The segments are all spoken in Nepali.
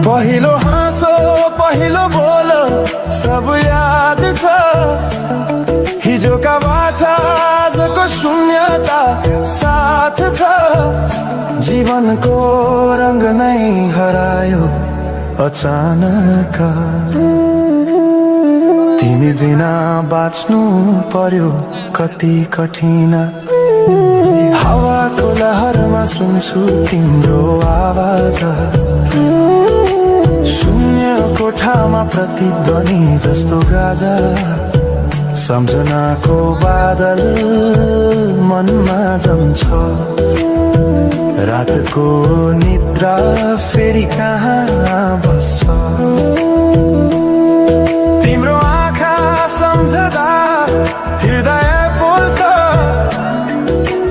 पहिलो हाँसो पहिलो बोलो सब याद छ हिजोका बाछा आजको शून्यता साथ छ जीवनको रंग नै हरायो अचानक तिमी बिना बाँच्नु पर्यो कति कठिन हावाको लहरमा सुन्छु तिम्रो आवाज शून्य कोठामा प्रतिध्वनि जस्तो गाजा सम्झनाको बादल मनमा जम्छ रातको निद्रा फेरि कहाँ बस्छ तिम्रो आँखा सम्झदा हृदय बोल्छ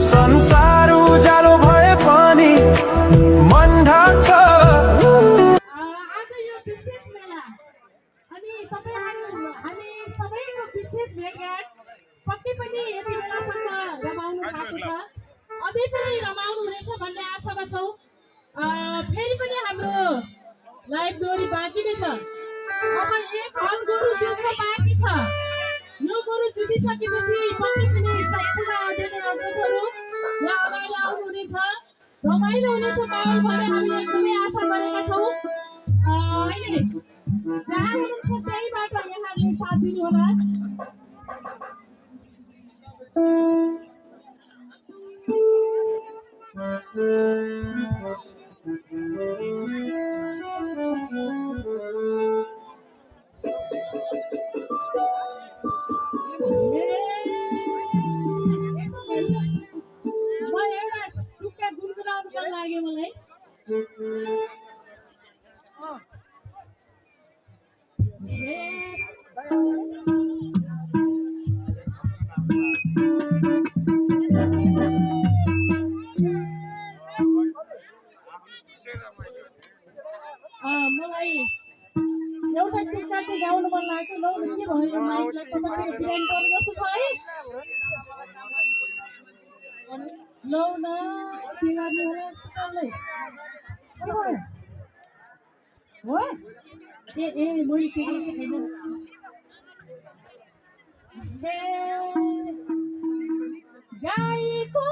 संसार उज्यालो भए पनि मन ढाक्छ आज यो विशेष मेला अनि तपाईहरु हामी सबैको विशेष भेटघाट पक्कै पनि यति बेलासम्म रमाउनु भएको छ अझै पनि रमाउनु हुनेछ भन्ने आशामा छौं फेरि पनि हाम्रो लाइभ दोहोरी बाँकी नै छ अब एक हल गोरु जुत्न बाँकी छ यो गोरु जुटिसकेपछि पक्कै पनि सम्पूर्ण आयोजकहरू यहाँ अगाडि आउनु हुनेछ रमाइलो हुनेछ माहौल भने हामी एकदमै आशा गरेका छौं अहिले जहाँ हुनुहुन्छ त्यहीबाट यहाँले साथ दिनु होला लाग्यो मलाई मलाई एउटा गीत चाहिँ गाउनु मन लाग्यो लौ के भयो यो माइकलाई तपाईको बिरान पर्नु जस्तो छ है लौ न तिमीहरुले होला हो ए मैले के गाईको